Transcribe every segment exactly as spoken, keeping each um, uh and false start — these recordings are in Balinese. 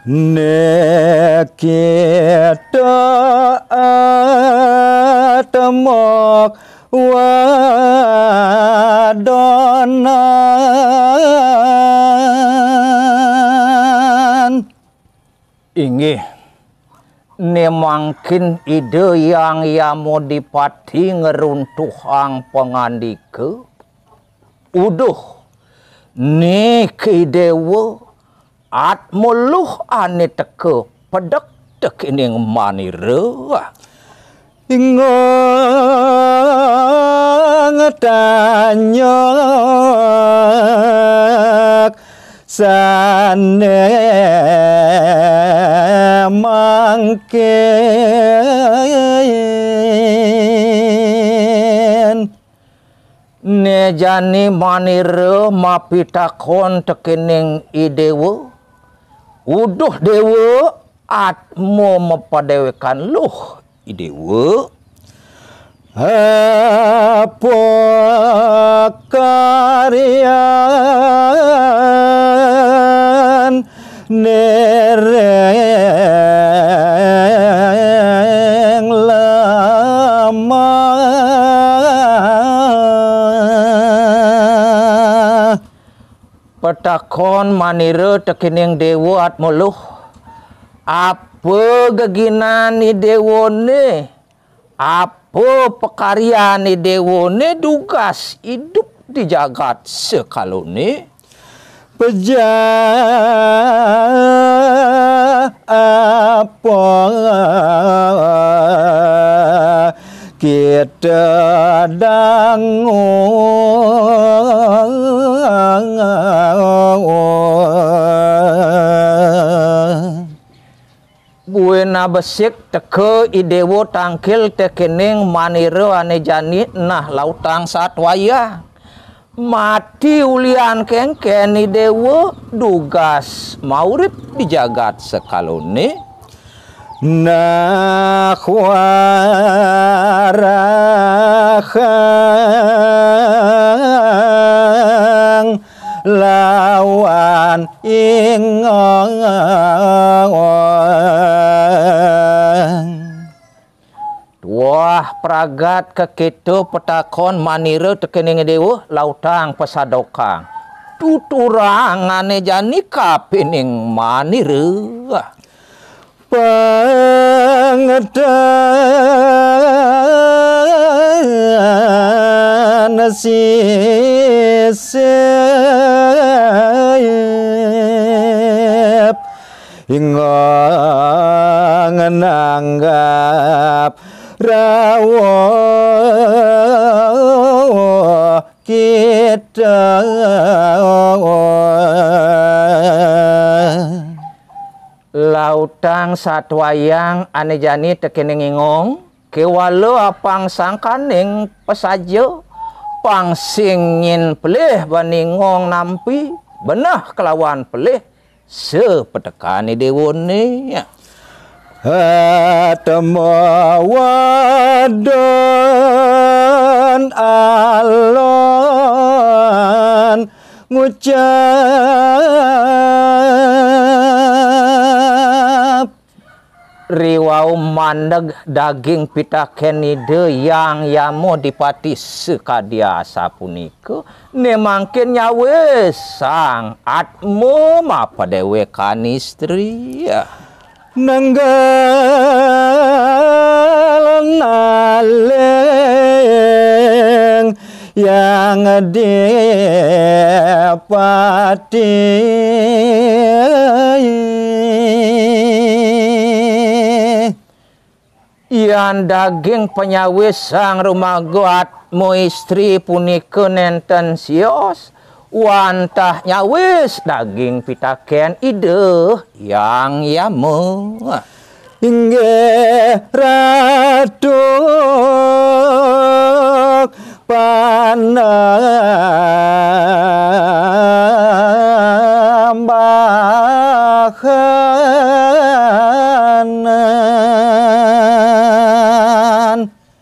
Nikita atemok wadonan. Inggih, ne mangkin Ida Hyang Yama Dipati ngruntuhang pangandika, uduh niki Dewa, atma luh ane teka pedek tekening manira. Ingong tanyuk sane mangkin. Ne jani manira mapitakon tekening I Dewa, uduh Dewa, atma mapadewekan luh I Dewa. Apa karyan nereng lemah? Petakon manira tekening Dewa atma luh. Apa geginan I Dewane? Apa pakaryan I Dewane dugas idup di jagat sekalone? Pejah apa kita dangu. Buina besik teka I Dewa tangkil tekening manira ane jani nah lautang satwaya. Mati ulian kengken I Dewa dugas maurip di jagat sekalone. Nah warahang lawan ingong. Tuah pragat kekito petakon manira tekening Dewa lautang pasadokang. Tuturang ane jani kapining manira. Pangetan sisip ingong nanggap rawuh kita. Lautang satwayang ane jani tekening ingong, kewala apang sangkaning pasaja, pang sing nyin pelih bani ingong nampi, beneh kelawan pelih sapetekaning Dewane. Atma wadon alon ngucap. Riwau mandeg daging pitaken Ida Hyang Yama Dipati sakadi asapunika, ne mangkin nyawisang atma mapadewekan istri. Nenggal naling Hyang Dipati. Yan daging panyawis sang rumaga atma istri punika nenten sios, wantah nyawis daging pitaken Ida Hyang Yama. Inggih Ratu Panambahan.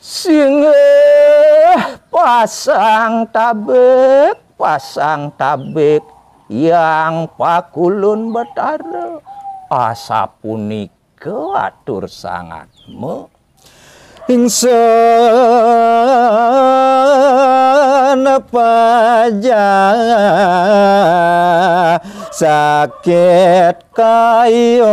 Singgih pasang tabik, pasang tabik, Hyang Pakulun Betara. Asapunika atur sangatma. Ingsun pajah sakit kayun.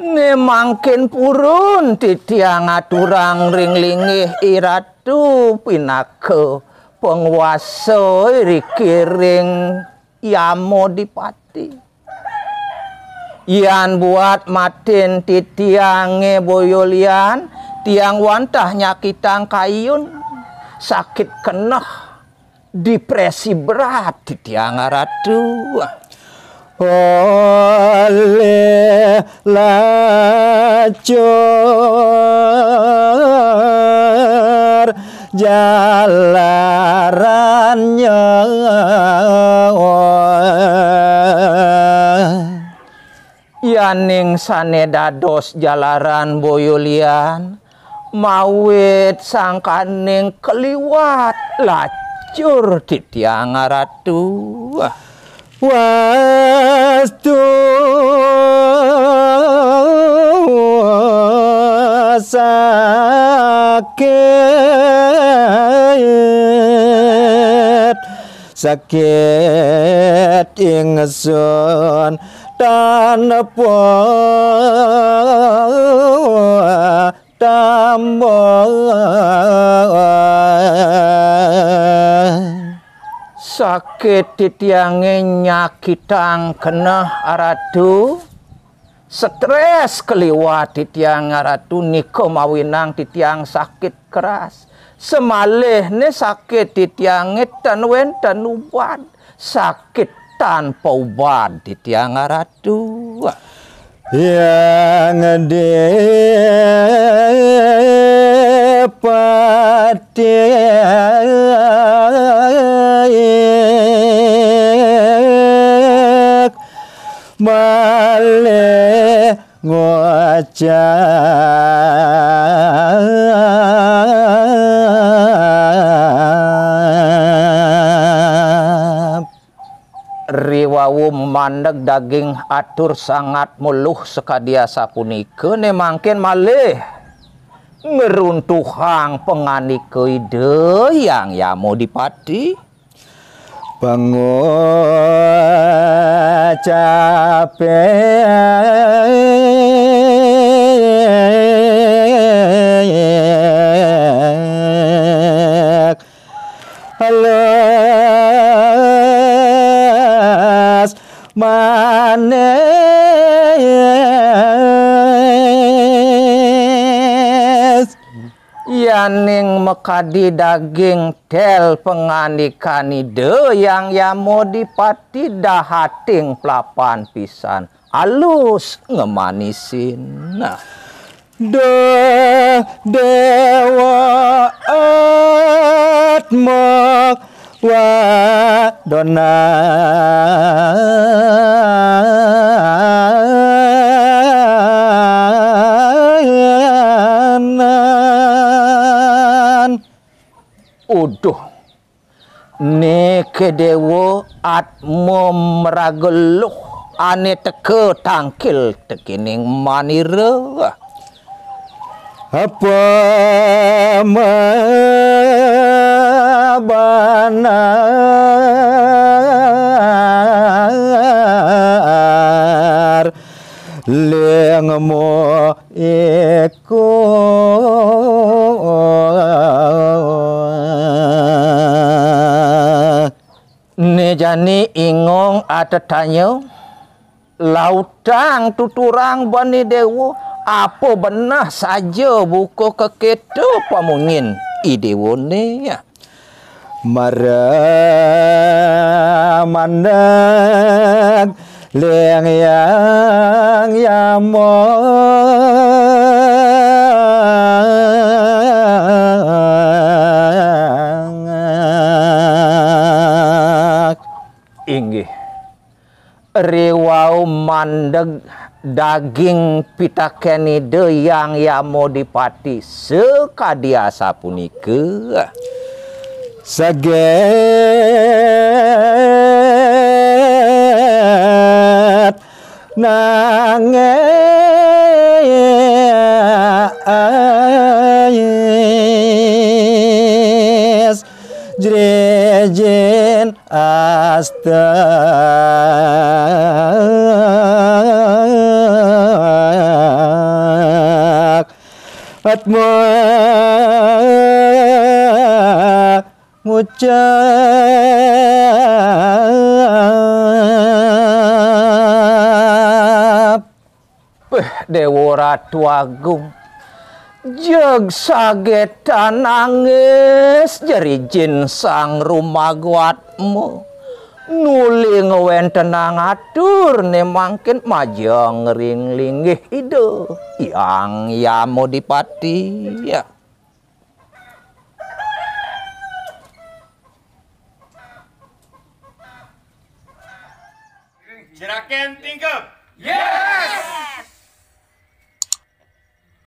Né mangkin purun titiang aturang ring linggih I Ratu pinaka panguasa iriki ring Yama Dipati. Yan buat matin titiangé boya lian, tiang wantah nyakitang kayun, sakit keneh, depresi berat titiang Ratu. Olih lacur jalarannya. Yaning sané dados jalaran boya lian, mawit sangkaning kaliwat lacur titiang Ratu. Wastu sakit, sakit ingsun tanpa tambah. Sakit titiangé nyakitang keneh Ratu. Stres kaliwat titiang Ratu, nika mawinang titiang sakit keras. Samalihné sakit titiangé tan wénten ubad. Sakit tanpa ubad titiang Ratu. Yang dipatik malih ngucap. Riwau mandeg daging atur sangat muluh sakadi asapunika, né mangkin malih ngruntuhang pangandika Ida Hyang Yama Dipati. Pangucapé alus manis. Yaning makadi daging tel pangandikan Ida Hyang Yama Dipati dahating plapan pisan. Alus ngemanisin. Nah. Duh Déwa Atma Wadonan. Uduh. Niki Déwa Atma maraga luh ané teka tangkil tekéning manira. Apa mabanar lingmu iku. Né jani ingong atetanya, lautang tuturang bani déwa, apa beneh saja buka kekéto pamunyin i déwané. Mara mandeg ling Hyang Yama. Inggih. Riwau mandeg daging pitakén Ida Hyang Yama Dipati sakadi asapunika. Saget nangis jrijin astak atma ngucap. Beh, Dewa Ratu Agung, jeg sagetan nangis jrijin sang rumagwatmu. Nuli ngwentenang atur ne mangkin majeng ring linggih Ida Hyang Yama Dipati. Ya. Jeraken tingkep. Yes.